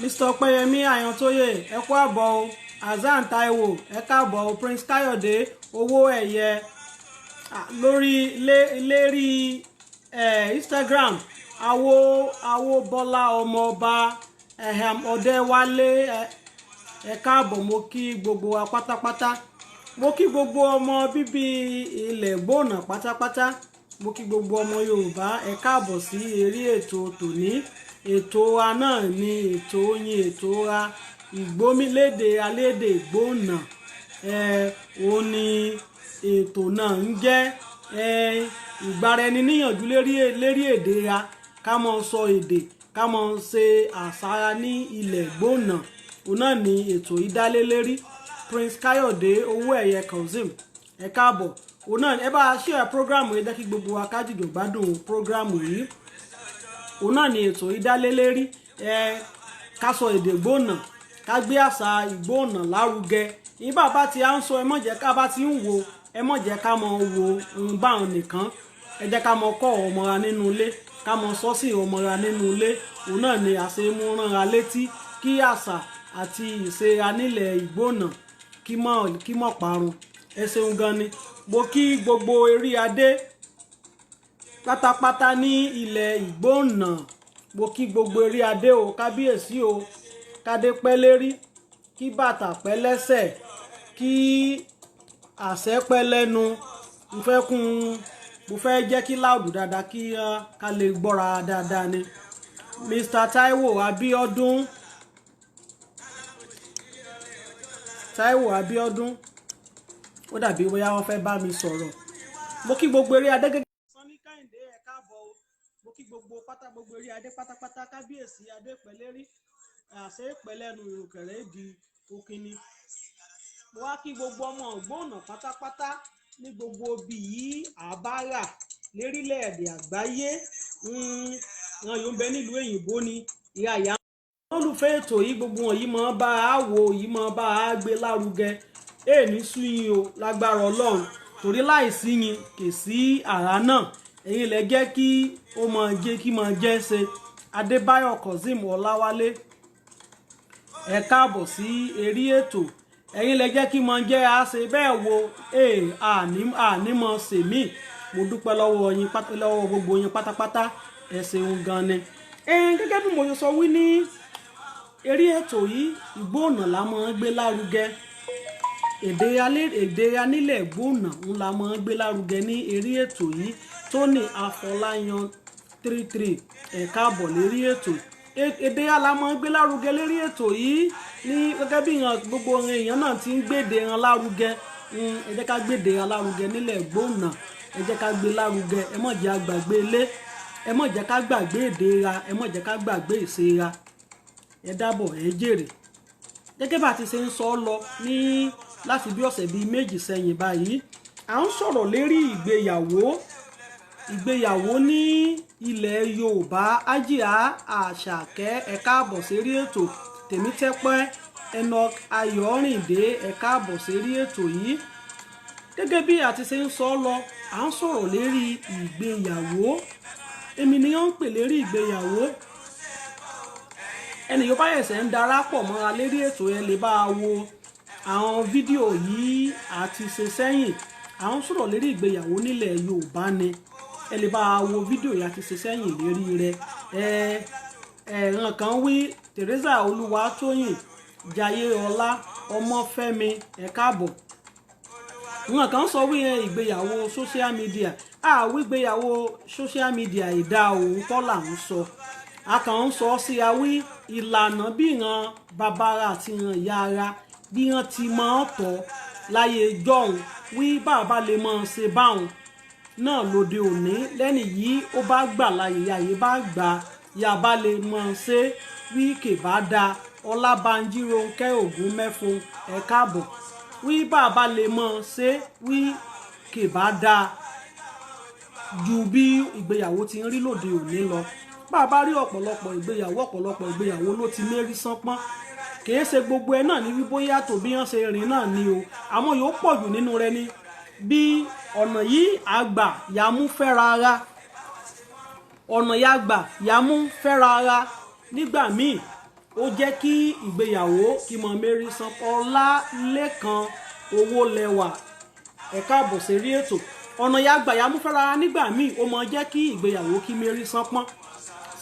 Mr. Ọpẹ́yẹmí Àyàntóyè, ẹ kú àbọ̀ o. Hasan Taiwo, ẹ káàbọ̀ o. Prince Káyọ̀dé Owó Ẹ̀yẹ lórí lérí Instagram, awo awo Bọ́lá Ọmọọba Ọdẹwálé, ẹ káàbọ̀. Mo kí gbogbo wa pátápátá, mo kí gbogbo ọmọ bíbí ilẹ̀ Ìgbóònà pátápátá, mo kí gbogbo ọmọ Yorùbá. Ẹ káàbọ̀ sí eré ètò tòní. Ètò wa náà ni ètò yín, ètò wa ìgbómìlédè alédè Ìgbóònà. Òun ni ètò náà ń jẹ́ ìgbára ẹni níyànjú lérí èdè wa, ká mọ sọ èdè, ká mọ ṣe àṣà ní ilẹ̀ Ìgbóònà. Òun náà ni ètò yìí dálé lérí. Prince Káyọ̀dé Owó Ẹ̀yẹ Kazeem, ẹ káàbọ̀. Òun náà ẹ bá a share program yìí, jẹ́ kí gbogbo wa ká jìjọ gbádùn program yìí. Òun náà ni ètò yìí dálé lérí, ká sọ èdè Ìgbóònà, ká gbé àṣà Ìgbóònà lárugẹ. Ní bàbá tí a ń sọ, ẹ mọ̀ jẹ́ ká bá ti ń wo, ẹ mọ̀ jẹ́ ká mọ̀ wo ohun báwọn nìkan. Ẹ jẹ́ ká mọ̀ kọ́ ọmọ wa nínú ilé, ká mọ̀ sọ sí ọmọ wa nínú ilé. Òun náà ni àṣemúránra létí kí àṣà àti ìṣe wa nílẹ̀ Ìgbóònà kí mọ̀ parun. Ẹ ṣeun gan ni. Mo kí gbogbo eré adé pátápátá ní ilẹ̀ Ìgbóònà. Mo kí gbogbo eré adé o. Kábíyèsí o, kádé pẹ́ lérí, kí bàtà pẹ́ lẹ́sẹ̀, kí àṣẹ pẹ́ lẹ́nu. Mo fẹ́ kún, mo fẹ́ jẹ́ kí loud dáadáa, kí ká lè gbọ́ra dáadáa ni. Mr. Taiwo Abiodun, Taiwo Abiodun, ó dàbí bóyá wọ́n fẹ́ bá mi sọ̀rọ̀. Mo kí gbogbo eré adé gẹ́gẹ́. Sanni Kẹ́hìndé, ẹ káàbọ̀ o. Mo kí gbogbo pátá, gbogbo eré adé pátápátá. Kábíyèsí, adé pẹ̀lẹ́rí, àṣẹ pẹ̀lẹ́nu, ìrùkẹ̀rẹ̀ di òkìní. Mo wá kí gbogbo ọmọ Ògbóònà pátápátá ní gbogbo ibi yìí àbára lérílẹ̀-èdè àgbáyé. Wọn yóò ń bẹ nílùú òyìnbó ni ìyá ìyá olùfẹ́ ètò yìí, gbogbo wọn yìí máa bá a wò, yìí máa bá a gbé lárugẹ. Èèní sú yín o lágbára Ọlọ́run, torí láìsí yín kè sí àrà náà. Ẹ̀yin lẹ jẹ́ kí ó máa jẹ́ kí máa jẹ́ ṣe. Adébáyọ̀ Kazeem Ọláwálé, ẹ káàbọ̀ sí eré ètò. Ẹ̀yin lẹ jẹ́ kí máa jẹ́ a ṣe bẹ́ẹ̀ wo àní mọ̀ sèmí. Mo dúpẹ́ lọ́wọ́ yín, lọ́wọ́ gbogbo yín pátápátá. Ẹ ṣeun gan ni. Gẹ́gẹ́ bí mo ṣe sọ wí ní eré ètò yìí, Ìgbóònà la máa ń gbé lárugẹ. Èdè anílẹ̀ Ìgbóònà ń la máa ń gbé lárugẹ ní eré ètò yìí. Tony Afọláyan 33, ẹ káàbọ̀ lérí ètò. Èdè la máa ń gbé lárugẹ lérí ètò yìí ní gẹ́gẹ́ bí gbogbo èèyàn náà ti ń gbéde wọn lárugẹ. Ẹ jẹ́ ká gbéde wọn lárugẹ nílẹ̀ Ìgbóònà. Ẹ jẹ́ ká gbé lárugẹ. Ẹ má jẹ́ àgbàgbé ilé, ẹ má jẹ́ ká gbàgbé èdè ra, ẹ má jẹ́ ká gbàgbé ìṣe ra. Ẹ dábọ̀, ẹ jèrè. Gẹ́gẹ́ bá a ti ṣe ń sọ ọ́ lọ ní láti bí ọ̀sẹ̀ bíi 2 sẹ́yìn báyìí, à ń sọ̀rọ̀ lérí ìgbéyàwó, ìgbéyàwó ní ilẹ̀ Yorùbá. Ájíà Àṣàkẹ́, ẹ káàbọ̀ sérí ètò. Tèmítẹ́pẹ́ Enoch Ayọ̀rìndé, ẹ káàbọ̀ sérí ètò yìí. Gẹ́gẹ́ bí a ti ṣe ń sọ lọ, à ń sọ̀rọ̀ lérí ìgbéyàwó. Èmi ni wọ́n ń pè lérí ìgbéyàwó. Ẹnì yóò bá ẹsẹ̀ ń darapọ̀ mọ́ra lérí ètò yẹn, lè bá a wo àwọn fídíò yìí àti ṣe sẹ́yìn. À ń sọ̀rọ̀ lérí ìgbéyàwó nílẹ̀ Yorùbá ni. Ẹ lè bá a wo fídíò yìí àti ṣe sẹ́yìn lérí rẹ̀. Ẹ ẹ̀ràn kan wí. Teresa Olúwatóyìn Jayéọlá Ọmọfẹ́mi, ẹ káàbọ̀. Wọn kàn sọ wí ìgbéyàwó social media. Àwí ìgbéyàwó social media ìdá òun kọ́ là ń sọ. A kàn ń sọ sí awí ìlànà bí ìran bàbára àti ìran ìyá ara bí wọ́n ti máa ń tọ́ láyé jọ́hun, wí bàbá lè máa ṣe báwọn náà lóde òní lẹ́nì yìí ó bá gbà láyé ayé bá gbà yà bá lè máa ṣe wí kè bá da. Ọlábànjí Rónkẹ́ Ògún Mẹ́fun, ẹ káàbọ̀. Wí bàbá lè máa ṣe wí kè bá da ju bí ìgbéyàwó ti ń rí lóde òní lọ. Bàbá rí ọ̀pọ̀lọpọ̀ ìgbéyàwó, ọ̀pọ̀lọpọ̀ ìgbéyàwó ló ti mérí sánpọ́n. Kìí ṣe gbogbo ẹ náà ní wí bóyá tó bí wọ́n ṣe rìn náà ni o, àmọ́ yóò pọ̀ jù nínú rẹ ni bí ọ̀nà yìí àgbà yàmú fẹ́ra ara, ọ̀nà yàgbà yàmú fẹ́ra ara nígbà míì. Ó jẹ́ kí ìgbéyàwó kí mọ Mary san. Ọlálékan Owólẹwà, ẹ káàbọ̀ sérí ètò. Ọ̀nà ya gbà ya mú fẹ́ra nígbà míì, ó mọ jẹ́ kí ìgbéyàwó kí Mary san pọ́n.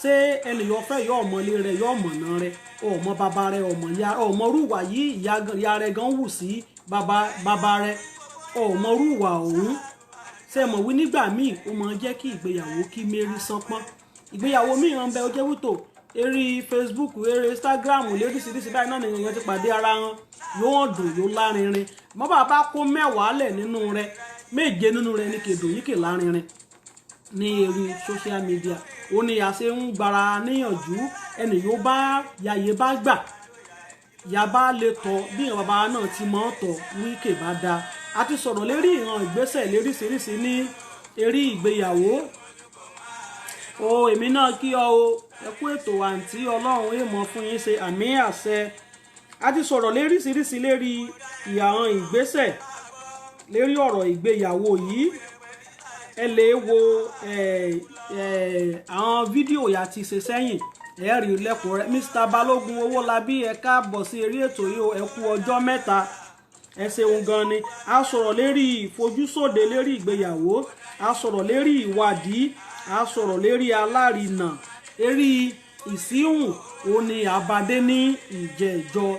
Ṣé ẹnìyàn fẹ́ yọ ọmọlé rẹ, yọ ọmọnà rẹ, ọmọ bàbá rẹ, ọmọ ya, ọmọ rúwà yìí ìyá rẹ gan wù sí bàbá rẹ, ọmọ rúwà òun. Ṣe mọ̀ wí nígbà míì, ó mọ jẹ́ kí ìgbéyàwó kí Mary san pọ́n. Ìgbéyàwó míì hàn bẹ, ó jẹ́ wítò eré Facebook, eré Instagram, lóríṣiríṣi báyìí náà nìyẹn ti pàdé ara wọn, yóò dùn, yóò lárinrin. Mọ́ bàbá kó 10 lẹ̀ nínú rẹ, 7 nínú rẹ ní kèdò yìí kè lárinrin ní eré social media. Ó ní a ṣe ń gbara níyànjú, ẹnì yóò bá yàyè bá gbà yàbá lè tọ̀ bí ìran bàbá náà ti mọ́ tọ̀ wíkè bá da. A ti sọ̀rọ̀ lérí ìran ìgbésẹ̀ léríṣiríṣi ní eré ìgbéyàwó o. Èmi náà kí ọ o, ẹ kú ètò àǹtí, Ọlọ́run èèmọ̀ fún yín ṣe, àmì àṣẹ. A ti sọ̀rọ̀ léríṣiríṣi lérí ìyàwọn ìgbésẹ̀ lérí ọ̀rọ̀ ìgbéyàwó yìí. Ẹ lè wo àwọn fídíò yà ti ṣe sẹ́yìn, ẹ rí lẹ́kùnrẹ́. Mr Balógun Owólabí, ẹ káàbọ̀ sí eré ètò yìí o, ẹ kú ọjọ́ mẹ́ta, ẹ ṣeun gan ni. A sọ̀rọ̀ lérí ìfojúsóde lérí ìgbéyàwó, a sọ̀rọ̀ lérí ìwádìí, a sọ̀rọ̀ lérí alárinà, eré ìsíhùn òun ni àbádé ní ìjẹ́jọ́.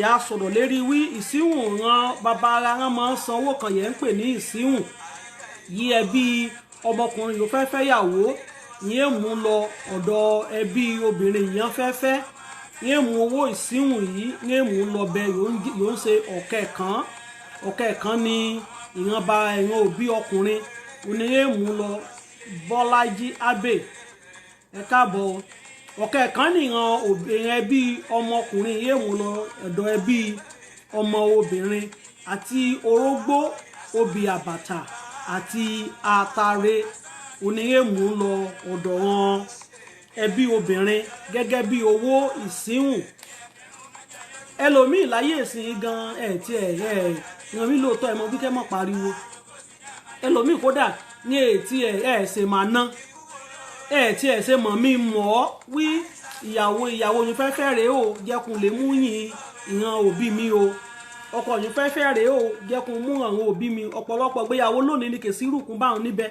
Yà sọ̀rọ̀ lérí wí ìsíhùn ran bàbá ara wọn máa ń sanwó kan yẹn ń pè ní ìsíhùn yí. Ẹbí ọmọkùnrin yóò fẹ́ fẹ́yàwó, yẹn mú lọ ọ̀dọ̀ ẹbí obìnrin yẹn fẹ́ fẹ́, yẹn mú owó ìsíhùn yìí, yẹn mú lọ bẹ, yóò ń ṣe ọ̀kẹ́ kan. Ọ̀kẹ́ kan ní ìran ba ìran òbí ọkùnrin òní yẹn mú lọ. Bọ́lájí Abbey, ẹ káàbọ̀. Ọ̀kẹ́ kan ní ìran ẹbí ọmọkùnrin yẹn mú lọ ọ̀dọ̀ ẹbí ọmọ obìnrin, àti orógbó, obì àbàtà àti àtàrẹ oníyèmú lọ ọ̀dọ̀ wọn ẹbí obìnrin gẹ́gẹ́ bí owó ìsíhùn. Ẹlòmíì láyé ìsìn gan ẹ tí ẹ ẹ ìran mi lóòótọ́, ẹ mọ bí kẹ́ mọ̀ pariwo. Ẹlòmíì kódà ní ètí ẹ ẹ ṣe máa ná ẹ tí ẹ ṣe mọ̀ mí mọ̀ ọ́ wí ìyàwó yín fẹ́fẹ́ rèé o, jẹ́kun lè mú yín ìran òbí mi o, ọkọ yín fẹ́fẹ́ rèé o, jẹ́kun mú àwọn òbí mi. Ọ̀pọ̀lọpọ̀ gbéyàwó lónìí ni kèsì rùkún báwọn níbẹ̀,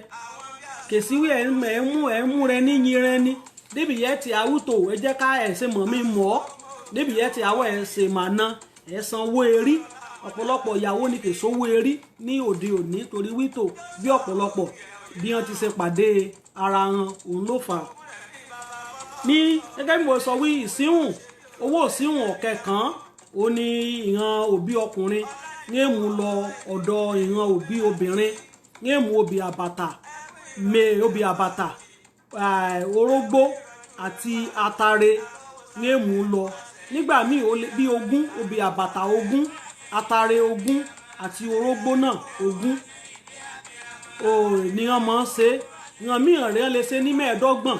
kèsì wí ẹ̀ ń mú rẹ níyìn rẹ ní débi yẹn ti àwùtò ẹ jẹ́ ká ẹ̀ ṣe mọ̀ mí mọ̀ ọ́ débi yẹn ti àwọ̀ ẹ̀ ṣe mà ná ẹ̀ sanwó erí. Ọ̀pọ̀lọpọ̀ ìyàwó ni kè sówó erí ní òde òní, torí wítò bí ọ̀pọ̀lọpọ̀ bí wọ́n ti ṣe pàdé ara wọn òun ló fà á. Ní gẹ́gẹ́ bí mo sọ wí, ìsíhùn owó ìsíhùn ọ̀kẹ́ kan ó ní ìran òbí ọkùnrin ní èmú lọ ọ̀dọ̀ ìran òbí obìnrin, ní èmú obì àbàtà mé obì àbàtà, orógbó àti atare ní èmú lọ. Nígbà míì bí 20 obì àbàtà, 20 atare, 20 àti orógbó náà 20 ní wọ́n máa ń ṣe. Ìran mìíràn rẹ̀ lè ṣe ní 25,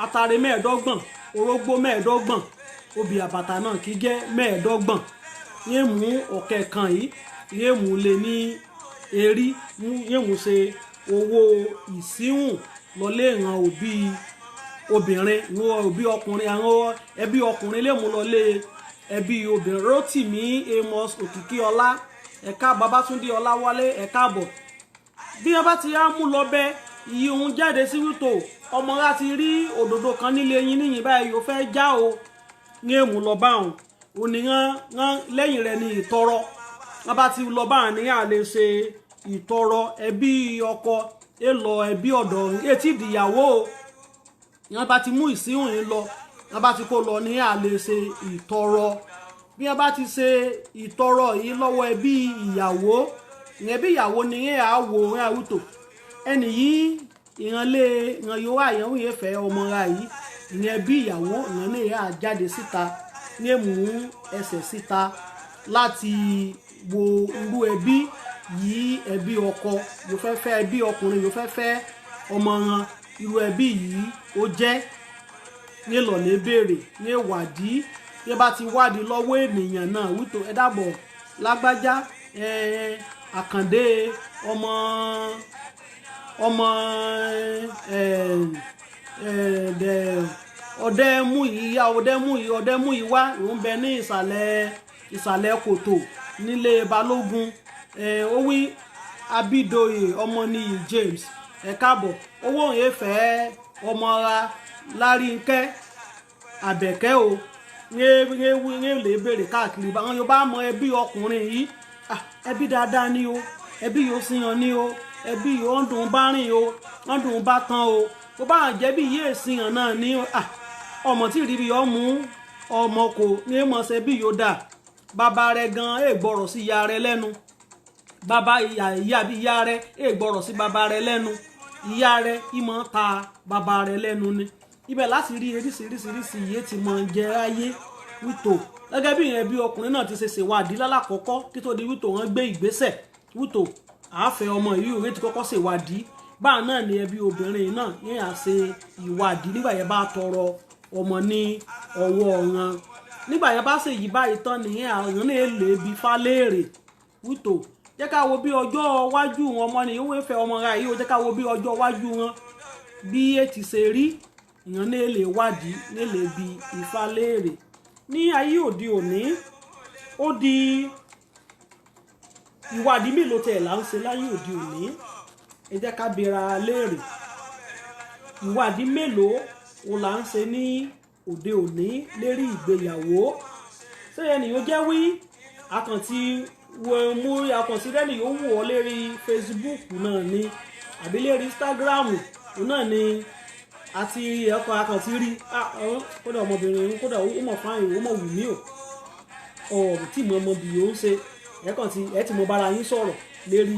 atare 25, orógbó 25, obì àbàtà náà kì í jẹ́ 25. Yéé mú ọ̀kẹ́ kan yìí, yéé mú lé ní erí, yéé mú ṣe owó ìsíhùn lọlé ìran òbí obìnrin, ìran òbí ọkùnrin, àwọn ẹbí ọkùnrin lè mú lọlé ẹbí obìnrin. Rótìmí Amos Òkìkíọlá, ẹ̀ka Babátúndé Ọláwálé, ẹ̀ka àbọ̀. Bí wọ́n bá ti á mú lọ bẹ́ iye òun jáde sí wítò ọmọ láti rí òdòdó kan nílé yín níyìn báyìí yóò fẹ́ já o, ní èmú lọ bá òun òní rán lẹ́yìn rẹ̀ ní ìtọrọ. Wọ́n bá ti lọ bá òun ní à lè ṣe ìtọrọ ẹbí ọkọ ẹ lọ ẹbí ọ̀dọ̀ etí ìdìyàwó o. Wọ́n bá ti mú ìsíhùn yìí lọ, wọ́n bá ti kó lọ ní à lè ṣe ìtọrọ. Bí wọ́n bá ti ṣe ìtọrọ yìí lọ́wọ́ ẹbí ìyàwó, ìyẹn bí ìyàwó ni ẹ á wo ẹ àwùtò ẹnì yìí ìrànlé ìràn yóò wá ìyàwó yẹn fẹ́ ọmọ ra yìí, ìyẹn bí ìyàwó ìrànlé yẹn á jáde síta ní èmú ẹsẹ̀ síta láti wo irú ẹbí yìí, ẹbí ọkọ yóò fẹ́ fẹ́, ẹbí ọkùnrin yóò fẹ́ fẹ́ ọmọ wọn, irú ẹbí yìí ó jẹ́ ní ìlọ̀lẹ́ béèrè ní ìwádìí. Bí ẹ bá ti wádìí lọ́wọ́ ènìyàn náà wító ẹ dàbọ̀ lágbájá, Àkàndé ọmọ ọmọ Ọdẹ mú ìyá ọdẹ mú ìyá ọdẹ mú ìwá òun bẹ ní ìsàlẹ̀ ìsàlẹ̀ kòtò nílé Balógun. Ó wí Abidoye Ọmọnìyí James, ẹ káàbọ̀. Owó òun èèfẹ́ ọmọra Lárínkẹ́ Àbẹ̀kẹ́ o ń lè béèrè káàkiri báwọn yóò bá mọ ẹbí ọkùnrin yìí. Ẹbí dáadáa ni o, ẹbí yóò síyan ni o, ẹbí yóò ń dùn bá rìn o, ń dùn bá tán o, bó bá jẹ́ bí yéè síyan náà ni ọmọ tí ìrírí ọmú ọmọ kò ní mọ̀ ṣe bí yóò dà. Bàbá rẹ̀ gan ẹ gbọ́rọ̀ sí ìyá rẹ̀ lẹ́nu, bàbá ìyá ìyá rẹ̀ ẹ gbọ́rọ̀ sí bàbá rẹ̀ lẹ́nu, ìyá rẹ̀ ìmọ̀ ta bàbá rẹ̀ lẹ́nu ni. Ibẹ̀ láti rí oríṣiríṣiríṣi iye tí mọ̀ ń jẹ ayé wító. Gẹ́gẹ́ bí ìyẹn bí ọkùnrin náà ti ṣe ṣèwádìí lálàkọ́kọ́ kí tó di wító wọn gbé ìgbésẹ̀ wító àáfẹ́ ọmọ yìí, òwe ti kọ́kọ́ ṣèwádìí. Báà náà ni ẹbí obìnrin náà ní à ṣe ìwádìí nígbà yẹn bá tọrọ ọmọ ní ọwọ́ wọn. Nígbà yẹn bá ṣèyí báyìí tán nìyẹn àwọn náà lè bi fáléèrè wító jẹ́ ká wo bí ọjọ́ iwájú wọn ọmọ ni ìwé fẹ́ ọmọ ra yìí ó, jẹ́ ká wo bí ọjọ́ iwájú wọn bí ètì ṣe rí. Ìyẹn náà lè wádìí ní lè bi Ifá léèrè. Ní ayé òde òní, ó di ìwádìí mélòó tẹ̀ là ń ṣe láyé òde òní? Ẹ jẹ́ ká bira léèrè, ìwádìí mélòó o là ń ṣe ní òde òní lérí ìgbéyàwó? Ṣé ẹnì yóò jẹ́ wí àkàntì wo mú àkàntì rẹ́nì yóò wù ọ́ lérí Facebook náà ni àbí lérí Instagram náà ni àti ẹ̀kọ́ àkàntì rí? Kódà ọmọbìnrin, kódà ó mọ̀ fáyìn, ó mọ̀ wù mí o, ọ̀rọ̀ tí mo mọ bí yóò ń ṣe ẹ̀kàn tí ẹ ti mọ bára yín sọ̀rọ̀ lérí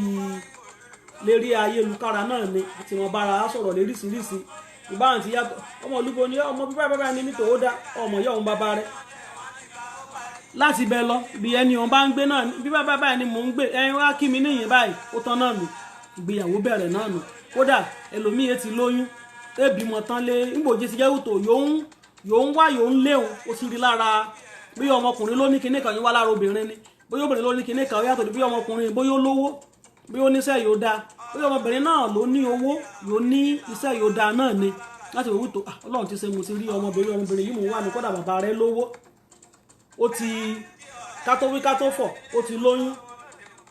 lérí ayélujára náà ni àti mọ bára sọ̀rọ̀ léríṣiríṣi. Ìbáhùn ti yàtọ̀, ọmọ olúbo ni ọmọ bíbá bàbá ni mítò ó dá ọmọ yọ òun bàbá rẹ láti bẹ lọ bí ẹni òun bá ń gbé náà bíbá bàbá ni mò ń gbé ẹyin wá kí mi níyìn báyìí, ó tán náà nù, ìgbéyàwó bẹ̀rẹ̀ náà nù. Kódà ẹlòmíye ti lóyún ebìmọ̀ tán lé ńgbòjì ti jẹ́ wùtò yòó ń wá yòó ń léwu. Ó ti rí lára bí ọmọkùnrin ló ní kinní kan yín wá lára obìnrin ni, bóyá obìnrin ló ní kinní kan yàtọ̀ bí ọmọkùnrin, bóyá ó lówó, bóyá ó níṣẹ́ yóò dáa, bóyá ọmọbìnrin náà ló ní owó yóò ní iṣẹ́ yóò dáa náà ni láti wò wútó. Ọlọ́run ti ṣe mo ti rí ọmọbìnrin yìí mò ń wà ní, kódà bàbá rẹ̀ lówó, ó ti kátó wí kátó fọ̀, ó ti lóyún.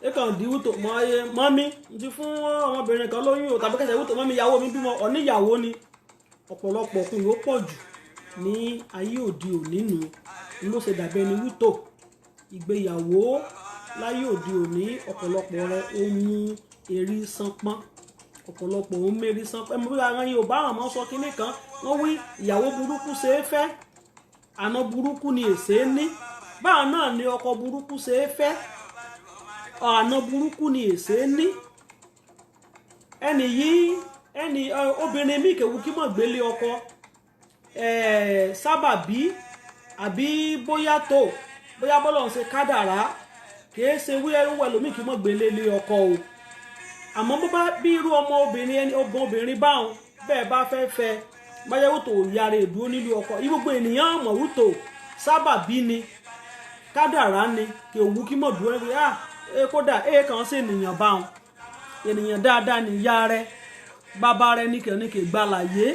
Ẹ̀kan di wútó mọ́ ayé mọ́mí n ti fún ọmọbìnrin kan lóyún o, tàbí kẹsẹ̀ wútó mọ́mí ìyàwó mi bímọ ọ̀níyàwó ni. Ọ̀pọ̀lọpọ̀ ọkùnrin yóò pọ̀ jù ní ayé òde òní nù ló ṣe dàbí ẹni wútó ìgbéyàwó láyé òde òní ọ̀pọ̀lọpọ̀ rẹ̀ ó mú erí sánpọ́n, ọ̀pọ̀lọpọ̀ ó mérí sánpọ́n. Ẹ̀mọ́ bí àwọn Yorùbá àwọn ọmọ sọ kínní kan, wọ́n wí ìyàwó burúkú ṣe é fẹ́, àna burúkú ni èsè ní. Báwọn náà ni ọkọ burúkú ṣe é fẹ́, àna burúkú ni èsè ní. Ẹnì yìí ẹnì obìnrin mi kèwú kí mọ̀ gbélé ọkọ sábàbí àbí bóyá tó bóyá bọ́lọ̀ ń ṣe kádàrá kìí ṣe wí ẹrú ẹlòmíì kí mọ̀ gbélé lé ọkọ o. Àmọ́ bó bá bí irú ọmọ obìnrin ẹni obìnrin báwọn bẹ́ẹ̀ bá fẹ́ fẹ́ báyẹ̀ wò tó yára ìdúró nílé ọkọ yìí, gbogbo ènìyàn mọ̀ wútó sábàbí ni, kádàrá ni, kì òwú kí mọ̀ dúró níbi ah kódà ẹ kàn ṣe ènìyàn báwọn ènìyàn dáadáa ní ìyá rẹ bàbá rẹ ní kàn ní kè gbàlàyé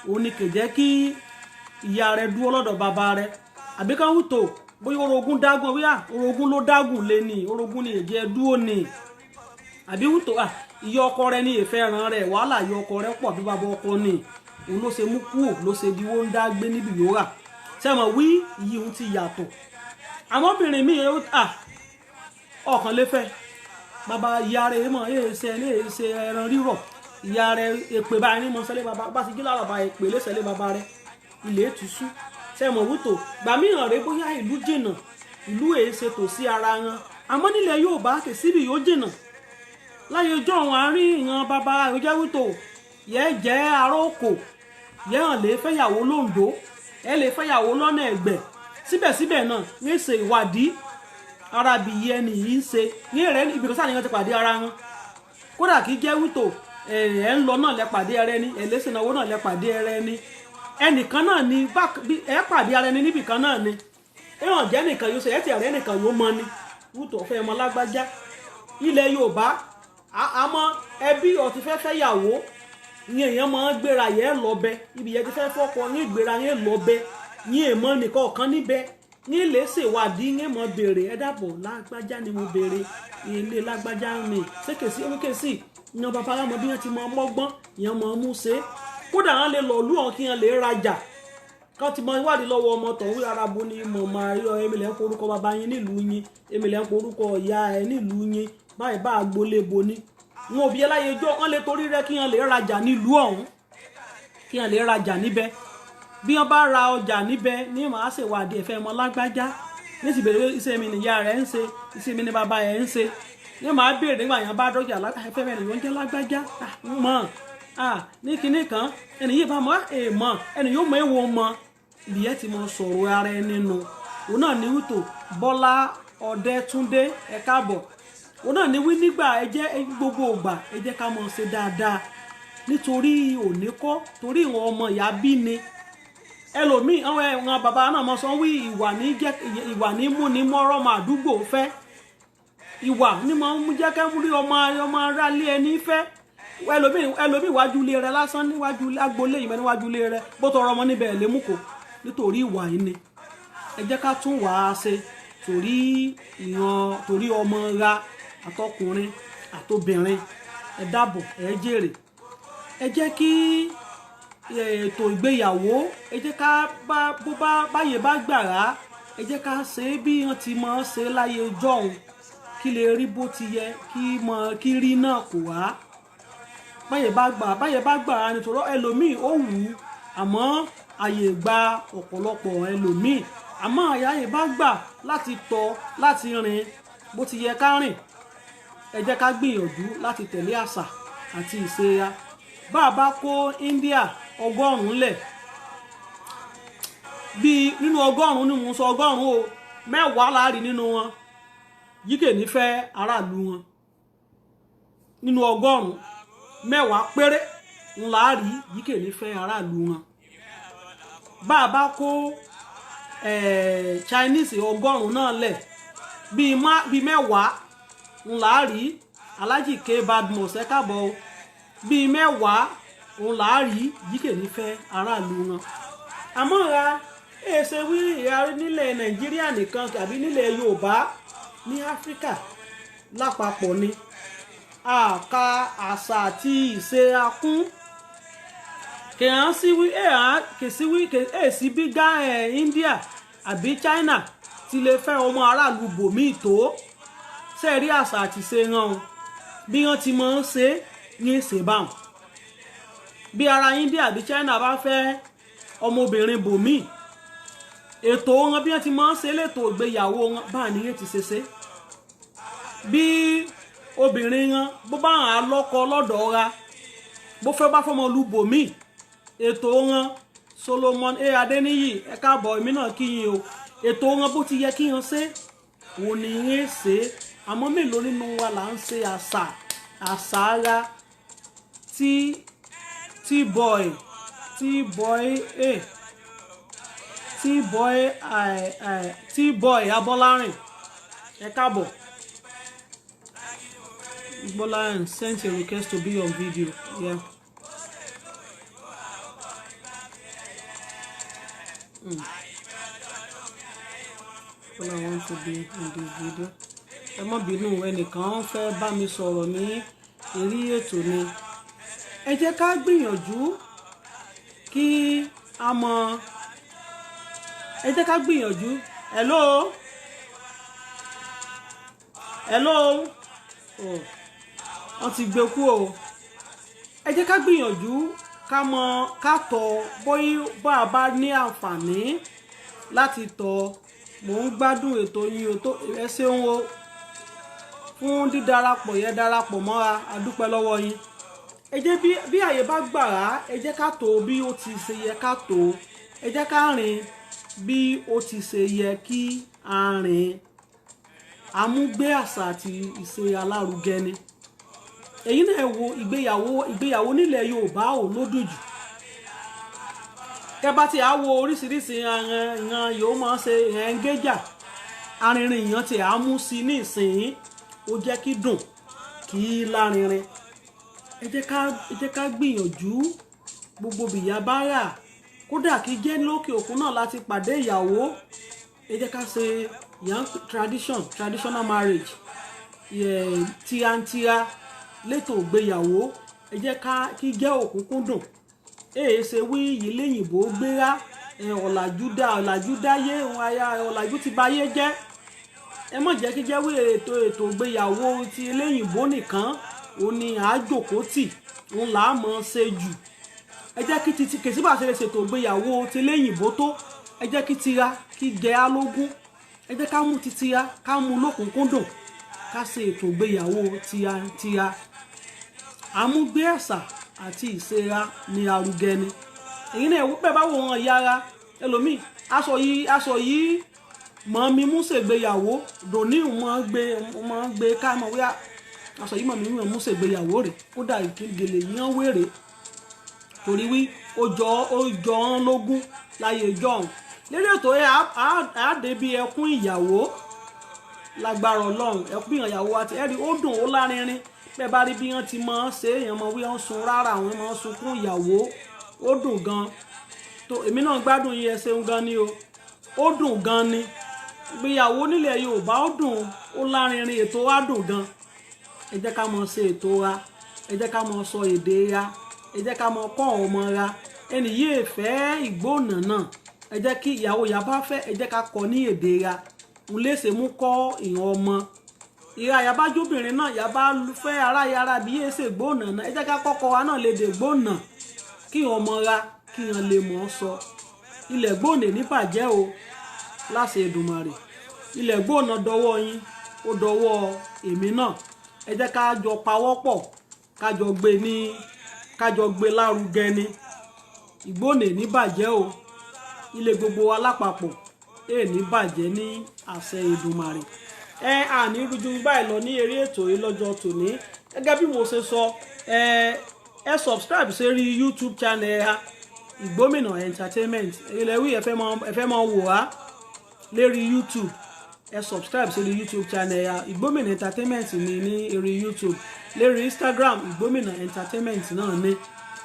òun ni kè jẹ́ kí ìyá rẹ dúró lọ́dọ̀ bàbá rẹ, àbí kàn wútó bóyá orogún dágùn, bóyá orogún ló dágùn lé ní orogún ni èjẹ dúró ní, àbí wútó à ìyá ọkọ rẹ ní ìfẹ́ ran rẹ, wàhálà ìyá ọkọ rẹ pọ̀ bí bàbá ọkọ ni, òun ló ṣe mú kúò ló ṣe di wọ́n ń dá gbé níbi yóò rà sẹ́mọ̀ wí ìyí òun ti yàtọ̀. Àmọ́ obìnrin mi à ọkàn lè fẹ́ bàbá ìyá rẹ̀ mọ̀ ẹ̀ ṣe ẹ̀ ṣe ẹran rírọ̀ ìyá rẹ̀ èpè báyìí ní mọ̀sálẹ́ bàbá bá ti jí lára bá èpè lẹ́sẹ̀lẹ́ bàbá rẹ̀ ilé ètùsú sẹ́mọ̀ wútó gbàmíràn rẹ̀ bóyá ìlú jìnnà ìlú èé ṣe tò sí ara wọn. Àmọ́ nílẹ̀ Yorùbá kè síbi yóò jìnnà láyé ọjọ́ àwọn àárín ìran bàbá ìjẹ́ wútó yẹ jẹ́ aróko yẹ hàn lè fẹ́yàwó lóńdó ẹ lè fẹ́yàwó lọ́nà ẹ̀gbẹ́ síbẹ̀síbẹ̀ náà ní ṣe ìwádìí ara bí iye ẹni yìí ń ṣe ní ẹ̀rẹ́ ibi kan sáà ní wọ́n ti pàdé ara wọn, kódà kí jẹ́ wútó ẹ̀ ń lọ náà lẹ pàdé ara ẹni, ẹ̀ lẹ́sìn náwó náà lẹ pàdé ara ẹni, ẹnìkan náà ni ẹ pàdé ara ẹni níbìkan náà ni ẹ̀hàn jẹ́ nìkan yóò ṣe ẹ̀ ti ẹ̀rẹ́ nìkan yóò mọ ni wútó ọ̀fẹ́ ọmọ lágbájá. Ilẹ̀ Yorùbá àmọ́ ẹbí ọ̀tí fẹ́ fẹ́ yàwó Ìyẹn èèyàn máa ń gbéra yẹn lọ́bẹ ibi yẹn ti fẹ́ fọ́kọ yín, gbéra yẹn lọ́bẹ yín, èèmọ̀ nìkan ọ̀kan níbẹ̀ yín lè ṣèwádìí, yín mọ̀ béèrè, ẹ dàbọ̀, lágbájá ni mo béèrè, ilé lágbájá ni ṣékèsí ewékèsí. Ìyẹn bàbá mọ bí wọ́n ti mọ mọ́gbọ́n, ìyẹn mọ̀ mú ṣe. Kódà wọ́n lè lọ lú ọ̀hún kí wọ́n lè rajà, kán ti mọ ìwádìí lọ́wọ́ ọmọ tọ̀hún, ara bo ni mọ̀ máa rí ọ, èmi lẹ́ ń porúkọ bàbá yín nílùú yín, èmi lẹ́ ń porúkọ ìyá ẹ nílùú yín, báyìí bá agboolé bo ni wọn òbí ẹláyé jọ. Wọn lè torí rẹ kí wọn lè rajà nílùú ọ̀hún, kí wọn lè rajà níbẹ̀. Bí wọn bá ra ọjà níbẹ̀ ní màá ṣèwádìí ẹ̀fẹ́ mọ lágbájá ní sì bèrè, iṣẹ́ mi nìyá rẹ̀ ń ṣe, iṣẹ́ mi ní bàbá ẹ̀ ń ṣe. Ní màá béèrè nígbà yẹn bá dọ́jà, ẹ̀fẹ́ mi nìyó ń jẹ́ lágbájá mọ̀ ní kinní kan, ẹni yìí bá mọ̀ ẹ̀ mọ̀, ẹni yóò mọ̀ èwo mọ̀ ìyẹn ti mọ sọ̀rọ̀ ara ẹni nù. Òun náà ní wítò Bọ́lá Ọ̀dẹ́túndé, ẹ káàbọ̀. Òun náà ní wí nígbà ẹ jẹ́ gbogbo ògbà, ẹ jẹ́ ká mọ̀ ṣe dáadáa nítorí òní kọ́, torí ìwọ̀n ọmọ ìyá bí ni ẹlòmíì. Àwọn ẹ̀wọ̀n bàbá náà mọ̀ sọ wí, ìwà ní jẹ́, ìwà ní mú ní mọ́rọ́ ọmọ àdúgbò fẹ́, ìwà ní mọ̀ ń jẹ́ kẹ́ rí ọmọ ọmọ aráalé ẹni fẹ́. Ẹlòmíì wájú ilé rẹ lásán, níwájú agboolé ìmọ̀, níwájú ilé rẹ, bó tọrọ ọmọ níbẹ̀ lè mú kó nítorí ìwà yìí ni. Ẹ jẹ́ ká tún wà á ṣe torí ìran, torí ọmọ ra, àtọkùnrin àtobìnrin. Ẹ dábọ̀, ẹ jèrè. Ẹ jẹ́ kí ètò ìgbéyàwó, ẹ jẹ́ ká bá bó bá báyè bá gbàrà, ẹ jẹ́ ká ṣe é bí wọ́n ti máa ń ṣe láyé jọ́hun, kí lè rí bó ti yẹ kí mọ kí rí náà kò wá báyè bá gbà á, nítorí ẹlòmíì ó wù ú, àmọ́ àyè gba ọ̀pọ̀lọpọ̀ ẹlòmíì, àmọ́ àyè bá gbà láti tọ́, láti rìn bó ti yẹ ká rìn. Ẹ jẹ́ ká gbìyànjú láti tẹ̀lé àṣà àti ìṣe wa. Bá a bá kó India 100 lẹ̀, bíi nínú 100 ni mò ń sọ, 100 o, 10 láàrin nínú wọn yíkè nífẹ̀ẹ́ aráàlú wọn. Nínú 100, 10 péré ńlá rí yíkè nífẹ̀ẹ́ aráàlú wọn. Bá a bá kó Chinese 100 náà lẹ̀, bíi 10 ńlá rí. Alhaji K Badmus, ẹ káàbọ̀ o. Bíi 10 ńlá rí yíkè nífẹ̀ẹ́ aráàlú wọn. Àmọ́ ra èsè wí ìyá nílẹ̀ Nàìjíríà nìkan tàbí nílẹ̀ Yorùbá, ní Áfíríkà lápapọ̀ ni àka àṣà àti ìṣe akún kèhán sí wí ẹ̀ kè sí wí ẹ̀ sí bí gá ẹ̀ India àbí China ti lè fẹ́ ọmọ aráàlú bòmíì tó ṣe rí àṣà àti ìṣe hàn o, bí wọ́n ti máa ń ṣe ní ṣe báwọn. Bí ara India àbí China bá fẹ́ ọmọbìnrin bòmíì, ètò wọn, bí wọ́n ti máa ń ṣe létò ìgbéyàwó wọn báà ní yẹn ti ṣe ṣe. Bí obìnrin wọn bó bá hàn á lọ́kọ lọ́dọ̀ ra, bó fẹ́ bá fọmọ lu bòmíì, ètò wọn. Solomon A Adeniyi, ẹ káàbọ̀, èmi náà kí yín o. Ètò wọn bó ti yẹ kí wọn ṣe òun ni yín ṣe. Àmọ́ mélòó nínú wa là ń ṣe àṣà ara tí T-boy T-boy a T-boy T-boy Abọ́lárìn, ẹ káàbọ̀. Bọ́lárìn sent a request to be on video. Yeah. Bọ́lá want to be in this video. Ẹ má bínú, ẹnìkan fẹ́ bá mi sọ̀rọ̀ ní eré ètò ni. Ẹ jẹ́ ká gbìyànjú kí a mọ, ẹ jẹ́ ká gbìyànjú. Hello, hello. Oh, wọ́n ti gbé kú o. Ẹ jẹ́ ká gbìyànjú ká mọ ká tọ̀ bóyá bá a bá ní àǹfààní láti tọ̀. Mò ń gbádùn ètò yín o. Tó ẹ ṣeun o fún dídarapọ̀ yẹn, darapọ̀ mọ́ra, a dúpẹ́ lọ́wọ́ yín. Ẹ jẹ́ bí àyè bá gbà á, ẹ jẹ́ ká tò bí ó ti ṣe yẹ ká tò. Ẹ jẹ́ ká rìn bí ó ti ṣe yẹ kí a rìn. Àmúgbé àṣà àti ìṣe alárugẹ ni èyí náà. Wo ìgbéyàwó nílẹ̀ Yorùbá ò lódùn jù. Kẹ́ bá ti á wo oríṣiríṣi ìran yóò máa ṣe ẹ̀ńgéjà arìnrìn ìyàn tí a mú sí ní ìsìn, ó jẹ́ kí dùn kí lárinrin. Ẹ jẹ́ ká gbìyànjú gbogbo bìyà bá rà, kódà kí jẹ́ lókè òkun náà láti pàdé ìyàwó. Ẹ jẹ́ ká ṣe young traditional marriage, tiwantiwa létò ìgbéyàwó. Ẹ jẹ́ ká kí jẹ́ òkúnkúndùn. Èyí ṣe wí yìí léyìnbó gbéra, ọ̀làjú dá, ọ̀làjú dáyé aya, ọ̀làjú ti bayé jẹ́. Ẹ má jẹ́ kí jẹ́ wí ètò ìgbéyàwó ti eléyìnbó nìkan òun ni à á jòkó tì, òun là á mọ̀ ṣe jù. Ẹ jẹ́ kí titi kèsì bá ṣe lè ṣètò ìgbéyàwó ti eléyìnbó tó, ẹ jẹ́ kí tira kí jẹ á lógún. Ẹ jẹ́ ká mú titira, ká mú lókùnkúndùn, ká ṣe ètò ìgbéyàwó tiwantiwa. Àmúgbé àṣà àti ìṣera ní arugẹ ni èyí náà. Bẹ́ẹ̀ bá wò wọn yára ẹlòmíì, aṣọ yìí mọ̀ mi mú ṣègbéyàwó dòní, mọ̀ gbé ká mọ̀ wíyá aṣọ yìí mọ̀ mi mú ṣègbéyàwó rẹ̀, kódà gèlè yìí hàn wèrè, torí wí ó jọ ọ́n lógún láyé ìjọ́un. Lérí ètò ẹ̀ á débi ẹkún ìyàwó lágbára Ọlọ́run. Ẹkún ìyàwó àti ẹ̀rí ó dùn, ó lárinrin. Bẹ́ẹ̀ bá rí bí wọ́n ti máa ń ṣe, èèyàn mọ̀ wí wọ́n sun rárá, àwọn máa ń sunkún ìyàwó. Ó dùn gan. Tó èmi náà gbádùn yín, ẹ ṣeun gan ni o. Ó dùn gan ni ìgbéyàwó nílẹ̀ Yorùbá. Ó dùn, ó lárinrin, ètò wa dùn gan. Ẹ jẹ́ ká máa ṣe ètò wa, ẹ jẹ́ ká máa sọ èdè wa, ẹ jẹ́ ká máa kọ́ ọmọ wa. Ẹnì yìí fẹ́ ìgbónà náà, ẹ jẹ́ kí ìyàwó ìyá bá fẹ́, ẹ jẹ́ ká kọ́ ní èdè wa, ń lè ṣe mú kọ́ ìyàn ọmọ ìyá. Yàbá jóbìnrin náà, yàbá fẹ́ ara yàrá bí yéé ṣe gbónà náà, ẹ jẹ́ ká kọ́kọ́ wa náà lè dè gbónà, kí ọmọ ra kí wọn lè mọ̀ ọ́ sọ. Ilẹ̀ gbónà ní bàjẹ́ o, láṣẹ Èdùmàrè. Ilẹ̀ gbónà dọwọ́ yín, ó dọwọ́ èmi náà. Ẹ jẹ́ ká jọ pawọ́pọ̀, ká jọ gbé ní, ká jọ gbé lárugẹ ni. Ìgbónà ní bàjẹ́ o. Ilé gbogbo wa lápapọ̀ èè ní bàjẹ́ ní àṣẹ Èdùmàrè. Ẹ àní rújú báyìí lọ ní eré ètò yìí lọ́jọ́ tòní. Gẹ́gẹ́ bí mo ṣe sọ, ẹ subscribe sórí YouTube channel ha, Ìgbómìnà Entertainment. Ilẹ̀ wí ẹ fẹ́ mọ wò wá lérí YouTube, ẹ subscribe sórí YouTube channel ha, Ìgbómìnà Entertainment ní eré YouTube. Lérí Instagram, Ìgbómìnà Entertainment náà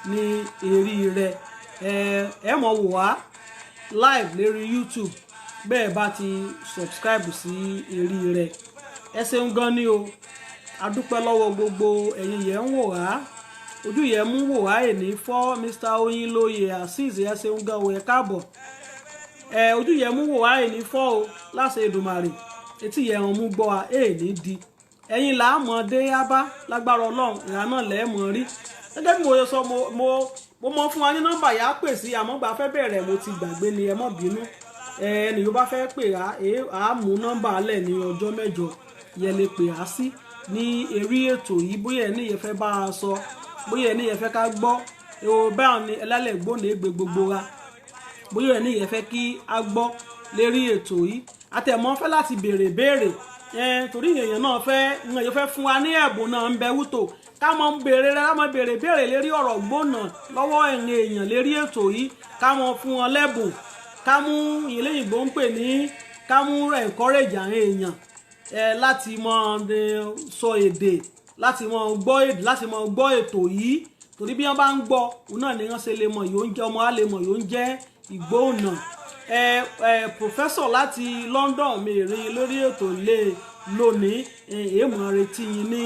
ní eré rẹ. Ẹ mọ̀ wò wá live lérí YouTube bẹ́ẹ̀ bá ti subscribe sí eré rẹ. Ẹ ṣeun gan ni o. A dúpẹ́ lọ́wọ́ gbogbo ẹ̀yin yẹn ń wò wá, ojú yẹn mú wò wá èní fọ́. Mr Oyinlóye Azeez, ẹ ṣeun gan o, ẹ káàbọ̀. Ẹ ojú yẹn mú wò wá èní fọ́ o, láṣẹ Èdùmàrè. Etí yẹn mú gbọ́ wa èní di ẹ̀yin là á mọ̀ dé yábá lágbára Ọlọ́run. Ìran náà lẹ́ẹ̀ mọ̀ rí. Gẹ́gẹ́ bí mo ṣe sọ, mo mọ fún wa ní nọ́mbà yà á pè sí, àmọ́ gbà fẹ́ bẹ̀rẹ̀ mo ti gbàgbé ni, ẹ má bínú. Ẹni yóò bá fẹ́ pè á, á mú nọ́mbà alẹ̀ ní ọjọ́ mẹ́jọ yẹ lè pè á sí ní eré ètò yìí. Bóyá ẹni yẹn fẹ́ bá a sọ, bóyá ẹni yẹn fẹ́ ká gbọ́ èrò báwọn ni ẹlẹ́lẹ̀ gbóná ègbè gbogbo wa, bóyá ẹni yẹn fẹ́ kí a gbọ́ lérí ètò yìí, àtẹ̀mọ́ fẹ́ láti béèrè béèrè, torí èèyàn náà fẹ́, èèyàn fẹ́ fún wa ní ẹ̀bùn náà ń bẹ wútò, ká mọ béèrè rẹ, ká mọ béèrè béèrè lérí ọ̀rọ̀ gbóná lọ́wọ́ ẹ̀yìn èèyàn lérí ètò yìí, ká mọ fún wọn lẹ́bùn, ká mú ìléyìnbó ń pè ní ká mú encourage àwọn èèyàn láti mọ sọ èdè, láti mọ gbọ́ èdè, láti mọ gbọ́ ètò yìí, torí bí wọ́n bá ń gbọ́ òun náà ni wọ́n ṣe lè mọ̀ yóò ń jẹ́ ọmọ á lè mọ̀ yóò ń jẹ́ ìgbóhùnà. Ẹ ẹ professor láti London mèrè lórí ètò ilé lónìí. Èèmọ̀ retí yín ní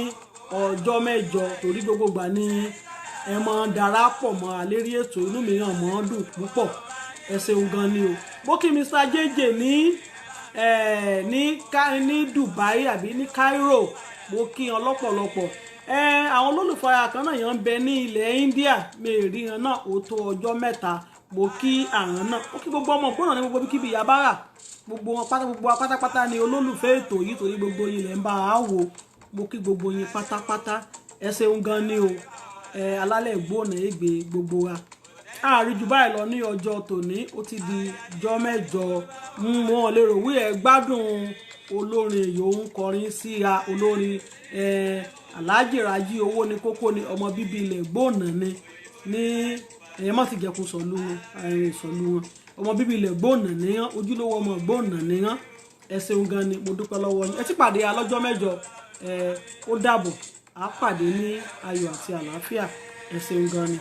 ọjọ́ mẹ́jọ, torí gbogbo gbà ní ẹ mọ̀ darapọ̀ mọ́ àlérí ètò, inú mi hàn mọ́ dùn púpọ̀. Ẹ ṣeun gan ni o. Mo kí Mr JJ ní Dubai àbí ní Cairo, mo kí wọn lọ́pọ̀lọpọ̀. Àwọn olólùfẹ́ kan náà yẹn ń bẹ ní ilẹ̀ India, mẹ́rin yẹn náà ó tó ọjọ́ mẹ́ta. Mo kí àwọn náà, ó kí gbogbo ọmọ ògbónà ní gbogbo bíkíbi yabara, gbogbo wọn pátá, gbogbo wa pátápátá ni olólùfẹ́ ètò yìí, torí gbogbo yín lẹ̀ ń bá a wò. Mo kí gbogbo yín pátápátá, ẹ ṣeun gan ni o. Alálẹ̀ gbóná ègbè gbogbo wa. Àárín jù báyìí lọ ní ọjọ́ tòní, ó ti di jọ́ mẹ́jọ. Mo lérò wí ẹ gbádùn olórin yòó ń kọrin síra olórin Alhaji Raji owó ní kókó ni, ọmọ bíbí ilẹ̀ gbóná ni ní ẹ̀yẹ́ má ti jẹ̀kun sọ̀lú wọn, sọ̀lú wọn. Ọmọ bíbí ilẹ̀ gbóná níyàn, ojúlówó ọmọ gbóná níyàn. Ẹ ṣeun gan ni, mo dúpẹ́ lọ́wọ́ yín. Ẹ ti pàdé alọ́jọ́ mẹ́jọ. Ó dàbọ̀. Á pàdé ní ayọ̀ àti àlàáfíà. Ẹ ṣeun gan ni.